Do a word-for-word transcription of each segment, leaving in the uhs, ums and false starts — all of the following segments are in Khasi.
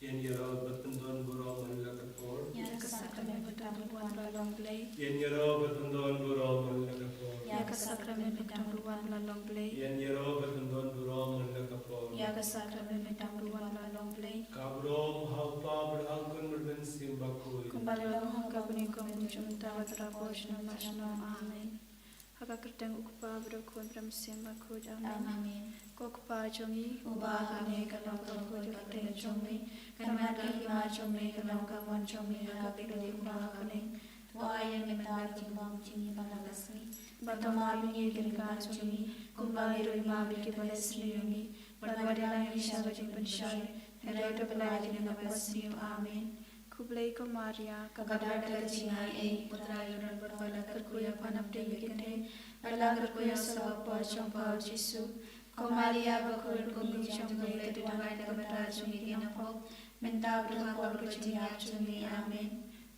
Ïa ngi ïaroh bad pyndon burom man la ka por. Ïa ka sakramen baptism ba la long Blei. Ïa ngi ïaroh bad pyndon burom man la ka por. Ïa ka sakramen baptism ba la long Blei. Ïa ngi ïaroh bad pyndon burom man la ka por. Ïa ka sakramen baptism ba la long Blei. Ka burom ha u Kpa bad ha u Khun bad ha u Mynsiem Bakhuid. Kumba la long ha ka bynta ka bym jum ta bad ka por shnong la shnong. Amen. Ha ka kyrteng u Kpa bad u Khun bad u Mynsiem Bakhuid. Amen. Amen. Ko Kpa jong ngi uba ha bneng, ka long ka kyrteng jong me, ka mad ka hima jong me, ka long ka mon jong me ha ka pyrthei kumba ha bneng. To ai ïa ngi mynta ka jingbam jong ngi ba la ka sngi. Bad to map ïa ngi ki ryngkat jong ngi kumba ngi ruh ngi map ïa kiba leh sniew ïa ngi. Bad wat ïalam ngi sha ka jingpynshoi, hynrei to pyllait ïa ngi na ka basniew. Amen. Khublei ko Maria, kaba don da ka jingai-ei, U Trai u don bad phi la kyrkhu ïa phi napdeng ki kynthei, bad la kyrkhu ïa u sawapor jong phi u Jisu. Ko Maria bakhuid, kum ka kmie jong U Blei, to duwai ïa ngi kiba bun sniew ïa ngi kiba pop, mynta bad ha ka por ka jingïap jong ngi. Amen.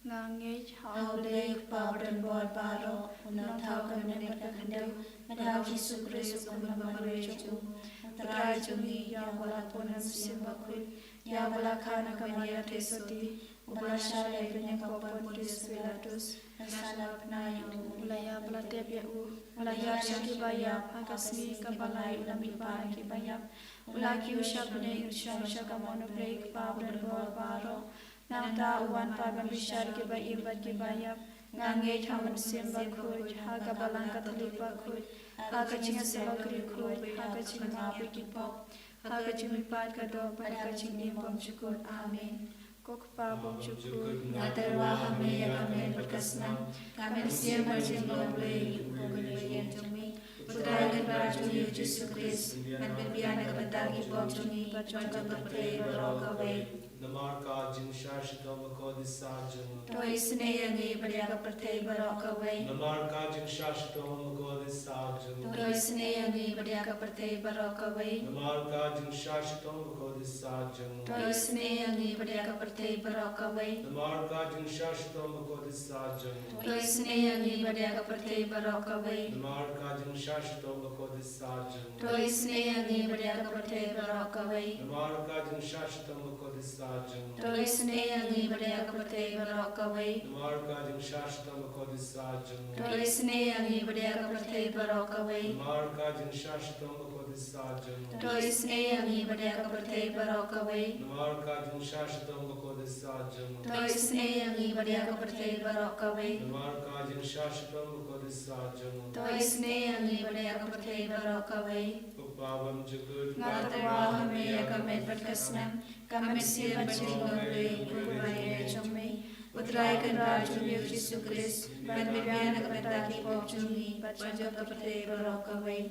Nga ngeit ha U Blei U Kpa badonbor baroh, u nongthaw ka bneng bad ka khyndew, bad ha U Jisu Khrist u khun ba marwei jong u, U Trai jong ngi, ïa uba la pun ha u Mynsiem Bakhuid, ïa uba la kha na ka Maria theisotti, uba la shah ïa ki bneng pop bad u Pontius Pilatus, la sahnarphna ïa u, u la ïap, la tep ïa u, u la hiar sha kiba ïap, ha ka sngi kaba lai u la mihpat na kiba ïap, u la kiew sha bneng, u shong sha ka mon U Blei U Kpa badonbor baroh. Nangta u wan pat ban bishar ïa kiba im bad kiba ïap. Nga ngeit ha u Mynsiem Bakhuid, ha ka Balang Katholik bakhuid, ha ka jingïasyllok riewkhuid, ha ka jingmap ïa ki pop, ha ka jingmihpat ka doh bad ha ka jingim bymjukut. Amen. Ko Kpa bymjukut, nga tyrwa ha me ïa ka met bad ka snam, ka mynsiem bad jinglong Blei, u Khun baieit jong me, U Trai Kynrad jong ngi U Jisu Khrist, ban pynbiang na ka bynta ki pop jong ngi bad jong ka pyrthei baroh kawei. Namar ka jingshah shitom bakordit sah jong u, to isynei ïa ngi bad ïa ka pyrthei baroh kawei. Namar ka jingshah shitom bakordit sah jong u, to isynei ïa ngi bad ïa ka pyrthei baroh kawei. Namar ka jingshah shitom bakordit sah jong u, to isynei ïa ngi bad ïa ka pyrthei baroh kawei. Namar ka jingshah shitom bakordit sah jong u, to isynei ïa ngi bad ïa ka pyrthei baroh kawei. Namar ka jingshah shitom bakordit sah jong u, to isynei ïa ngi bad ïa ka pyrthei baroh kawei. Namar ka jingshah shitom bakordit sah jong u, to isynei ïa ngi bad ïa ka pyrthei baroh kawei. Namar ka jingshah shitom bakordit sah jong u, to isynei ïa ngi bad ïa ka pyrthei baroh kawei. Namar ka jingshah shitom bakordit sah jong u, to isynei ïa ngi bad ïa ka pyrthei baroh kawei. Namar ka jingshah shitom bakordit sah jong u, to isynei ïa ngi bad ïa ka pyrthei baroh kawei. Namar ka jingshah shitom bakordit sah jong u, to isynei ïa ngi bad ïa ka pyrthei baroh kawei. Ko Kpa bymjukut, nga tyrwa ha me ïa ka met bad ka snam, ka mynsiem bad jinglong Blei, u Khun baieit jong me, U Trai Kynrad jong ngi U Jisu Khrist, ban pynbiang na ka bynta ki pop jong ngi bad jong ka pyrthei baroh kawei.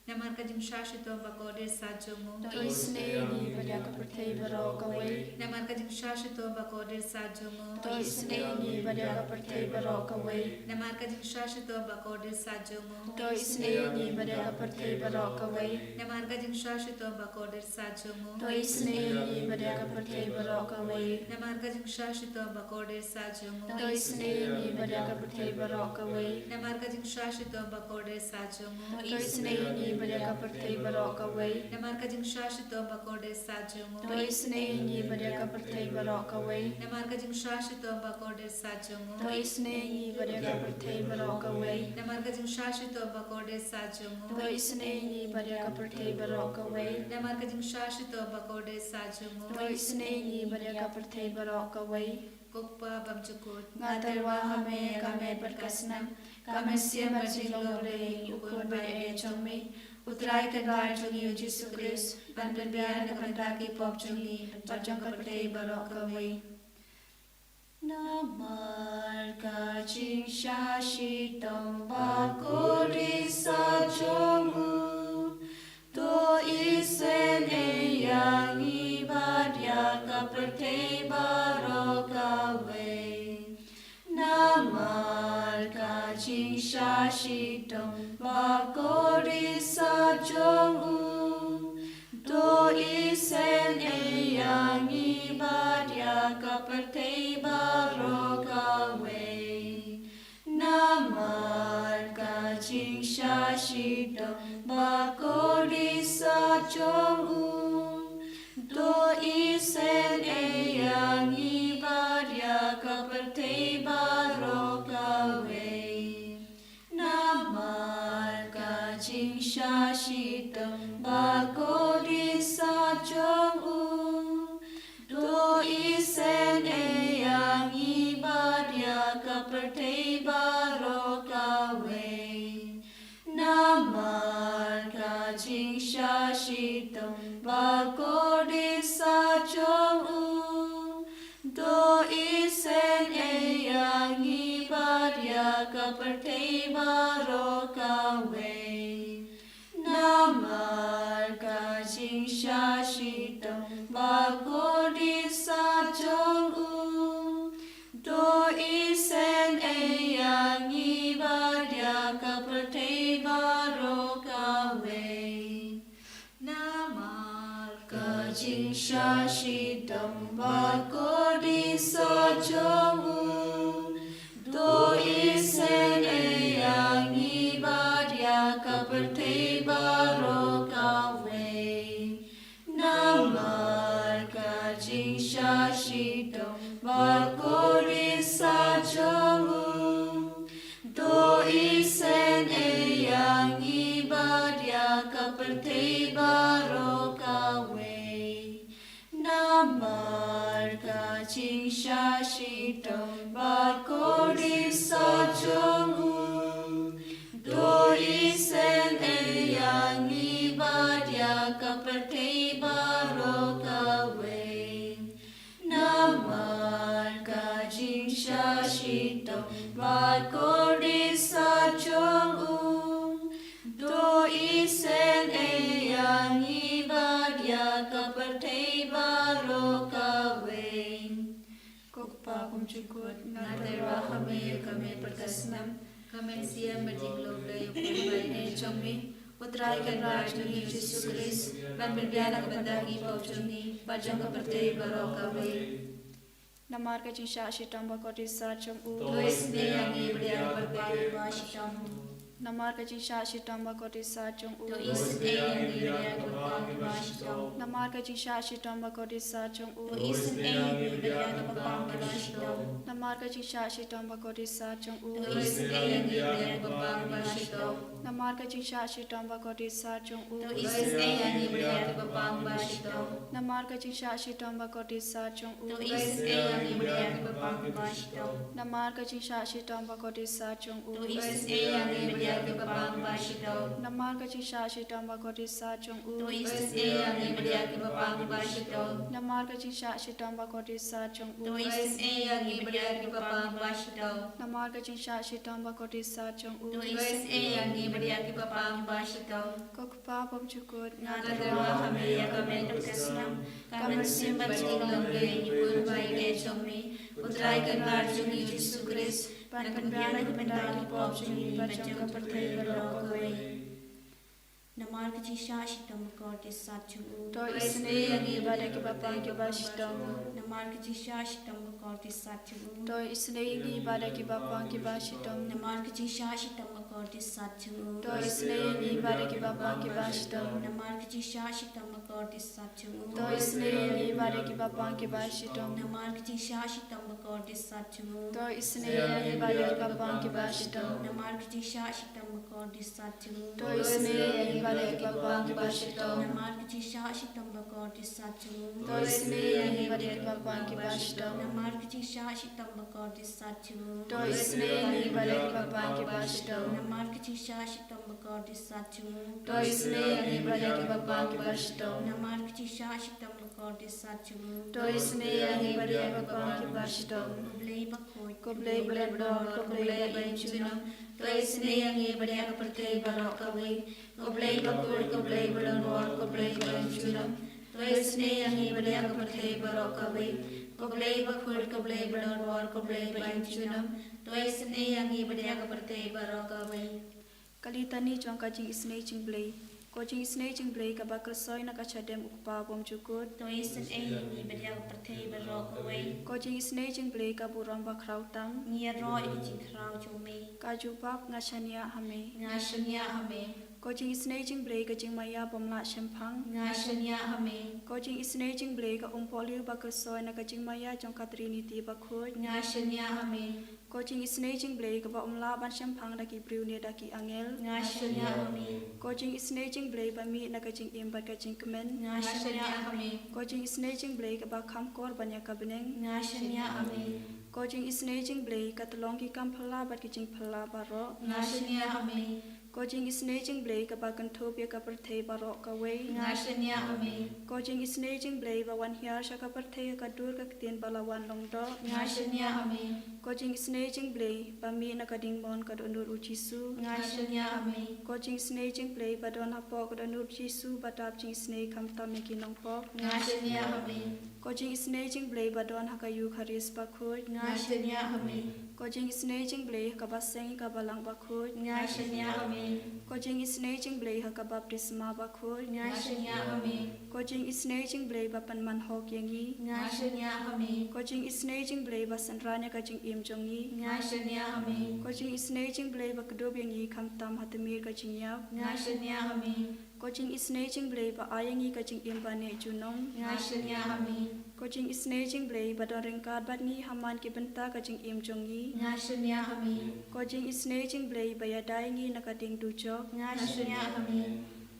Namar ka jingshah shitom bakordit sah jong u, to isynei ïa ngi bad ïa ka pyrthei baroh kawei. Namar ka jingshah shitom bakordit sah jong u, to isynei ïa ngi bad ïa ka pyrthei baroh kawei. Namar ka jingshah shitom bakordit sah jong u, to isynei ïa ngi bad ïa ka pyrthei baroh kawei. Namar ka jingshah shitom bakordit sah jong u, to isynei ïa ngi bad ïa ka pyrthei baroh kawei. Namar ka jingshah shitom bakordit sah jong u, to isynei ïa ngi bad ïa ka pyrthei baroh kawei. Namar ka jingshah shitom bakordit sah jong u, to isynei ïa ngi bad ïa ka pyrthei baroh kawei. Namar ka jingshah shitom bakordit sah jong u, to isynei ïa ngi bad ïa ka pyrthei baroh kawei. Namar ka jingshah shitom bakordit sah jong u, to isynei ïa ngi bad ïa ka pyrthei baroh kawei. Namar ka jingshah shitom bakordit sah jong u, to isynei ïa ngi bad ïa ka pyrthei baroh kawei. Namar ka jingshah shitom bakordit sah jong u, to isynei ïa ngi bad ïa ka pyrthei baroh kawei. Ko Kpa bymjukut, nga tyrwa ha me ïa ka met bad ka snam, ka mynsiem bad jinglong Blei, u Khun baieit jong me, U Trai Kynrad jong ngi U Jisu Khrist, ban pynbiang na ka bynta ki pop jong ngi bad jong ka pyrthei baroh kawei. Namar ka jingshah shitom bakordit sah jong u, to isynei ïa ngi bad ïa ka pyrthei baroh kawei. Namar ka jingshah shitom bakordit sah jong u, to isynei ïa ngi bad ïa ka pyrthei baroh kawei. Namar ka jingshah shitom bakordit sah jong u, to isynei baroh kawei. Namar ka jingshah shitom bakordit sat jong u, to isynei ïa ngi bad ïa ka pyrthei baroh kawei. Namar ka jingshah shitom bakordit sat jong u, to isynei ïa ngi bad ïa ka pyrthei baroh kawei. Namar ka jingshah shitom bakordit sat jong u, to isynei ïa ngi bad ïa ka pyrthei baroh kawei. Namar ka jingshah shitom bakordit sat jong u, to isynei ïa ngi bad ïa ka pyrthei baroh kawei. Namar ka jingshah shitom bakordit sat jong u, to isynei ïa ngi bad ïa ka pyrthei baroh kawei. Ko Kpa bymjukut, nga tyrwa ha me ïa ka met bad ka snam, ka mynsiem bad ïa ka lawei u Blei u Kynrad jong me, U Trai Kynrad jong ngi U Jisu Khrist, ban pynbiang na ka bynta ki pop jong ngi bad jong ka pyrthei baroh kawei. Namar ka jingshah shitom bakordit sat jong u, to isynei ïa ngi bad ïa ka pyrthei bashitom. Namar ka jingshah shitom bakordit sat jong u, to isynei ïa ngi bad ïa ka pyrthei bashitom. Namar ka jingshah shitom bakordit sat jong u, to isynei ïa ngi bad ïa ka pyrthei bashitom. Namar ka jingshah shitom bakordit sat jong u, to isynei ïa ngi bad ïa ka pyrthei bashitom. Namar ka jingshah shitom bakordit sat jong u, to isynei ïa ngi bad ïa ka pyrthei bashitom. Namar ka jingshah shitom bakordit sat jong u, to isynei ïa ngi bad ïa ka pyrthei bashitom. Namar ka jingshah shitom bakordit sat jong u, to isynei ïa ngi bad ïa ka pyrthei bashitom. Namar ka jingshah shitom bakordit sat jong u, to isynei ïa ngi bad ïa ka pyrthei bashitom. Namar ka jingshah shitom bakordit sat jong u, to isynei ïa ngi bad ïa ka pyrthei bashitom. Namar ka jingshah shitom bakordit sat jong u, to isynei ïa ngi bad ïa ka pyrthei bashitom. Ko Kpa bymjukut, nga tyrwa ha me ïa ka met bad ka snam, ka mynsiem bad ïa ka lawei u Kynrad jong me, U Trai Kynrad jong ngi U Jisu Khrist, ban pynbiang na ka bynta ki pop jong ngi bad jong ka pyrthei baroh kawei. Namar ka jingshah shitom bakordit sat jong u, to isynei ïa ngi bad ïa ki ba pang ki bashitom. Namar ka jingshah shitom bakordit sat jong u, to isynei ïa ngi bad ïa ki ba pang ki bashitom. Namar ka jingshah shitom bakordit sat jong u, to isynei ïa ngi bad ïa ki ba pang ki bashitom. Namar ka jingshah shitom bakordit sat jong u, to isynei ïa ngi bad ïa ki ba pang ki bashitom. Namar ka jingshah shitom bakordit sat jong u, to isynei ïa ngi bad ïa ki ba pang ki bashitom. Namar ka jingshah shitom bakordit sat jong u, to isynei ïa ngi bad ïa ki ba pang ki bashitom. Namar ka jingshah shitom bakordit sat jong u, to isynei ïa ngi bad ïa ki ba pang ki bashitom. Namar ka jingshah shitom bakordit sat jong u, to isynei ïa ngi bad ïa ki ba pang ki bashitom. Namar ka jingshah shitom bakordit sat jong u, to isynei ïa ngi bad ïa ki ba pang ki bashitom. Namar ka jingshah shitom bakordit sat jong u, to isynei ïa ngi bad ïa ki ba pang ki bashitom. Ko Blei bakhuid, ko Blei badonbor, ko Blei ba im junom, to isynei ïa ngi bad ïa ka pyrthei baroh kawei. Ko Blei bakhuid, ko Blei badonbor, ko Blei ba im junom, to isynei ïa ngi bad ïa ka pyrthei baroh kawei. Ko Blei bakhuid, ko Blei badonbor, ko Blei ba im junom, to isynei ïa ngi bad ïa ka pyrthei baroh kawei. Ka litani jong ka jingisynei jong U Blei. Ko jingisynei jong U Blei kaba khlem soi na ka shadem U Kpa bymjukut, to isynei ïa ngi bad ïa ka pyrthei baroh kawei. Ko jingisynei jong U Blei ka burom bakhraw tam, ngi ïaroh ïa ka jingkhraw jong me. Ka jubab, nga shaniah ha me, nga shaniah ha me. Ko jingisynei jong U Blei ka jingmaïa bym lah shemphang, nga shaniah ha me. Ko jingisynei jong U Blei ka umpohliew ba khlem soi na ka jingmaïa jong ka Trinity bakhuid, nga shaniah ha me. Ko jingisynei jong U Blei kaba ym lah ban shemphang da ki briew ne da ki angel, nga shaniah ha me. Ko jingisynei jong U Blei ba mih na ka jingim bad ka jingkmen, nga shaniah ha me. Ko jingisynei jong U Blei kaba kham kor ban ïa ka bneng, nga shaniah ha me. Ko jingisynei jong U Blei ka tyllong ki kam phylla bad ki jingphylla baroh, nga shaniah ha me. Ko jingisynei jong U Blei kaba kynthup ïa ka pyrthei baroh kawei. Nga shaniah ha me. Ko jingisynei jong U Blei ba wan hiar sha ka pyrthei ha ka dur ka ktien ba la wan long doh. Nga shaniah ha me. Ko jingisynei jong U Blei ba mih na ka dingmon ka dohnud U Jisu. Nga shaniah ha me. Ko jingisynei jong U Blei ba don hapoh ka dohnud U Jisu ba dap jingisynei khamtam ïa ki nongpop. Nga shaniah ha me. Ko jingisynei jong U Blei ba don ha ka Eukharist bakhuid. Nga shaniah ha me. Ko jingisynei jong U Blei ha kaba seng ïa ka Balang bakhuid. Nga shaniah ha me. Ko jingisynei jong U Blei ha ka baptisma bakhuid. Nga shaniah ha me. Ko jingisynei jong U Blei ba pynman hok ïa ngi. Nga shaniah ha me. Ko jingisynei jong U Blei ba synran ïa ka jingim jong ngi. Nga shaniah ha me. Ko jingisynei jong U Blei ba kdup ïa ngi khamtam ha tmier ka jingïap. Nga shaniah ha me. Ko jingisynei jong U Blei ba ai ïa ngi ka jingim ba neh junom. Nga shaniah ha me. Ko jingisynei jong U Blei ba don ryngkat bad ngi ha man ki bynta ka jingim jong ngi. Nga shaniah ha me. Ko jingisynei jong U Blei ba ïada ïa ngi na ka dieng dujok. Nga shaniah ha me.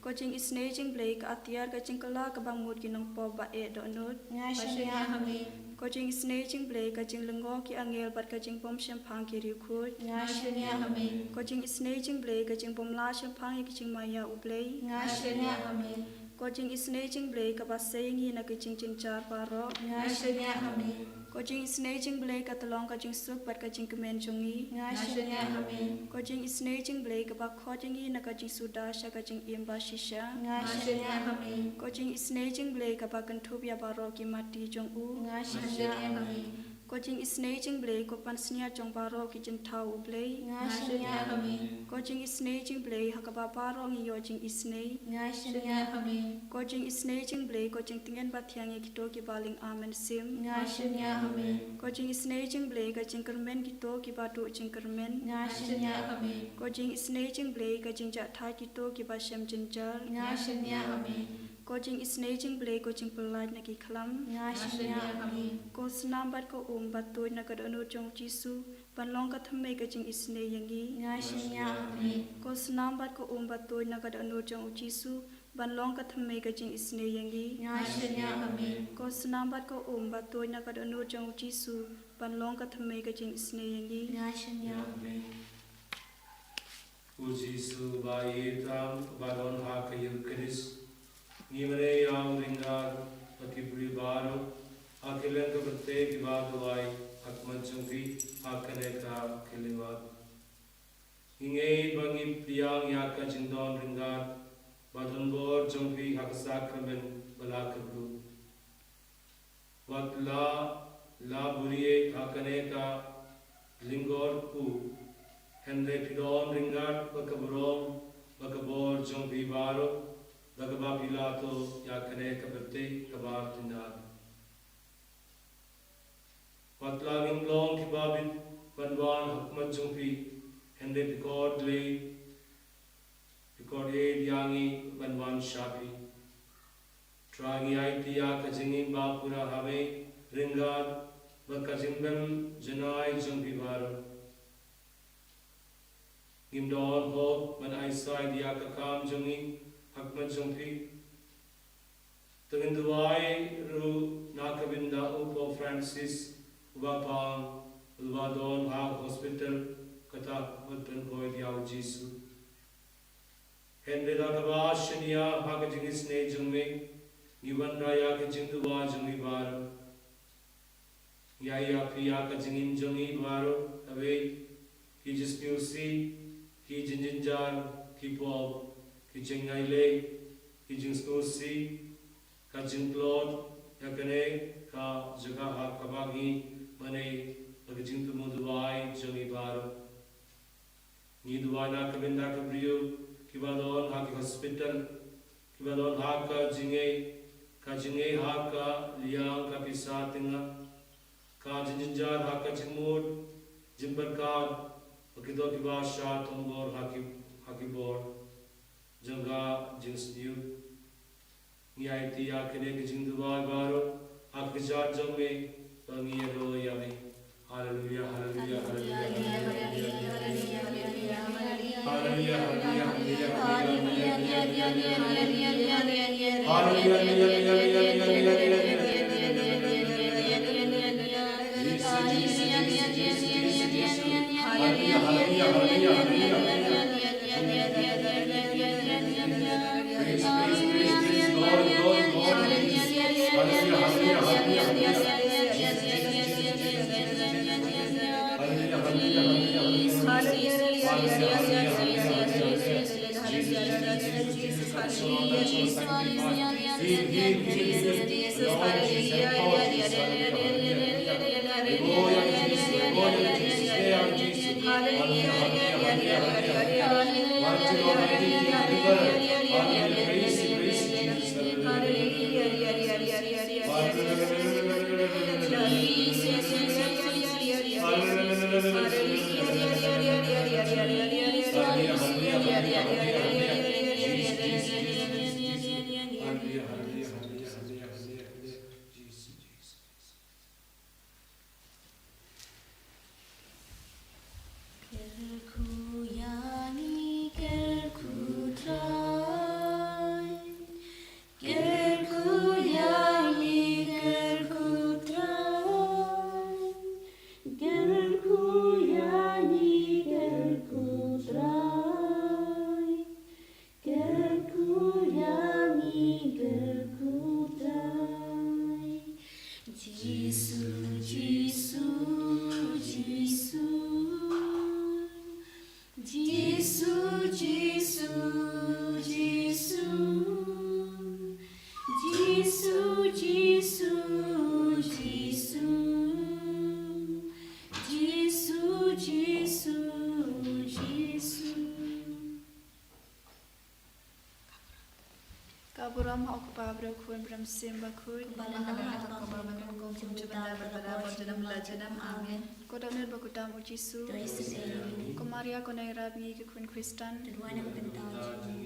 Ko jingisynei jong U Blei ka atiar ka jingkylla kaba mut ki nongpop ba eh dohnud. Nga shaniah ha me. Ko jingisynei jong U Blei ka jinglyngngoh ki angel bad ka jingbym shemphang ki riewkhuid. Nga shaniah ha me. Ko jingisynei jong U Blei ka jingbym lah shemphang ïa ki jingmaïa U Blei. Nga shaniah ha me. Ko jingisynei jong U Blei kaba sei ïa ngi na ki jingjynjar baroh. Nga shaniah ha me. Ko jingisynei jong U Blei ka tyllong ka jingsuk bad ka jingkmen jong ngi. Nga shaniah ha me. Ko jingisynei jong U Blei kaba khot ïa ngi na ka jingsuda sha ka jingim ba shisha. Nga shaniah ha me. Ko jingisynei jong U Blei kaba kynthup ïa baroh ki mati jong u. Nga shaniah ha me. Ko jingisynei jong U Blei ko pansngiat jong baroh ki jingthaw U Blei. Nga shaniah ha me. Ko jingisynei jong U Blei ha kaba baroh ngi ïoh jingisynei. Nga shaniah ha me. Ko jingisynei jong U Blei ko jingtngen bathiang ïa kito kiba lyngkha mynsiem. Nga shaniah ha me. Ko jingisynei jong U Blei ka jingkyrmen kito kiba duh jingkyrmen. Nga shaniah ha me. Ko jingisynei jong U Blei ka jingjahthait kito kiba shem jynjar. Nga shaniah ha me. Ko jingisynei jong U Blei ko jingpyllait na ki khlam. Nga shaniah ha me. Ko snam bad ko um ba tuid na ka dohnud jong U Jisu ban long ka thymmei ka jingisynei ïa ngi. Nga shaniah ha me. Ko snam bad ko um ba tuid na ka dohnud jong U Jisu ban long ka thymmei ka jingisynei ïa ngi. Nga shaniah ha me. Ko snam bad ko um ba tuid na ka dohnud jong U Jisu ban long ka thymmei ka jingisynei ïa ngi. Nga shaniah ha me. U Jisu ba ïeit tam ba don ha ka Eukharist. Ngi mane ïa u Ringgar bad ki briew baroh ha kylleng ka pyrthei kiba duwai ha khmat jong phi ha kane ka khyllipmat. Ngi ngeit ba ngi pdiang ïa ka jingdon ryngkat ba don bor jong phi ha ka sakramen ba la kyrkhu. Wat la la buhrieh ha kane ka lyngkor kpu. Hynrei phi don ryngkat bad ka burom bad ka bor jong phi baroh da kaba phi la thoh ïa kane ka pyrthei kaba tynnad. Wat la ngim long kiba bit ban wan ha khmat jong phi, hynrei phi kordor lei, phi kordor ïa ngi ban wan sha phi. Trai ngi aiti ïa ka jingim ba pura ha me ryngkat bad ka jingbym janai jong phi baroh. Ngim don hok ban ai side ïa ka kam jong ngi ha khmat jong phi. Te ngin duwai ruh na ka bynta u Pope Francis uba pang, uba don ha hospital kata u pynkoit ïa u Jisu. Hynrei da kaba shaniah ha ka jingisynei jong me ngi wanrah ïa ka jingduwai jong ngi baroh. Ïa ïa phi ïa ka jingim jong ngi baroh kawei, ki jingsngewsih, ki jingjynjar, ki pop, ki jingngailei, ki jingsngewsih, ka jingtlot, ïa kane ka jaka ha kaba ngi mane ha ka jingthmu duwai jong ngi baroh. Ngi duwai na ka bynta ki briew kiba don ha ki hospital, kiba don ha ka jingngeit, ka jingngeit ha ka liang ka pisa tynga, ka jingjynjar ha ka jingmut, jingpyrkhat, bad kito kiba shah thombor ha ki ha ki bor jong ka jingsniew. Ngi aiti ïa kine ki jingduwai baroh ha ka kjat jong me, ba ngi ïaroh ïa me. Haleluya, haleluya, haleluya, haleluya, haleluya, haleluya, haleluya, haleluya, haleluya, haleluya, haleluya, haleluya, haleluya, haleluya, haleluya, haleluya. Jisu, Jisu, Jisu, Jisu, Jisu, Jisu. Haleluya, haleluya, haleluya, haleluya. Kyrkhu ïa ngi, kyrkhu Trai. Kyrkhu ïa ngi, kyrkhu Trai. Kyrkhu ïa ngi, kyrkhu Trai. Kyrkhu ïa ngi, kyrkhu Trai. Jisu, Jisu, Jisu. Jisu, Jisu, Jisu. Jisu, Jisu, Jisu. Jisu, Jisu, Jisu. Ka burom ha U Kpa, Briew Khun, Briew Mynsiem Bakhuid. Kumba la long ha ka por mynta, kum shibun bynta bad bad bad la ka por jynam la jynam. Amen. Ko Daud ba kudam, U Jisu. To Jisu, to ïa ngi. Ko Maria, ko Naira bad ngi ki khun Khristan. To duwai na ka bynta jong ngi.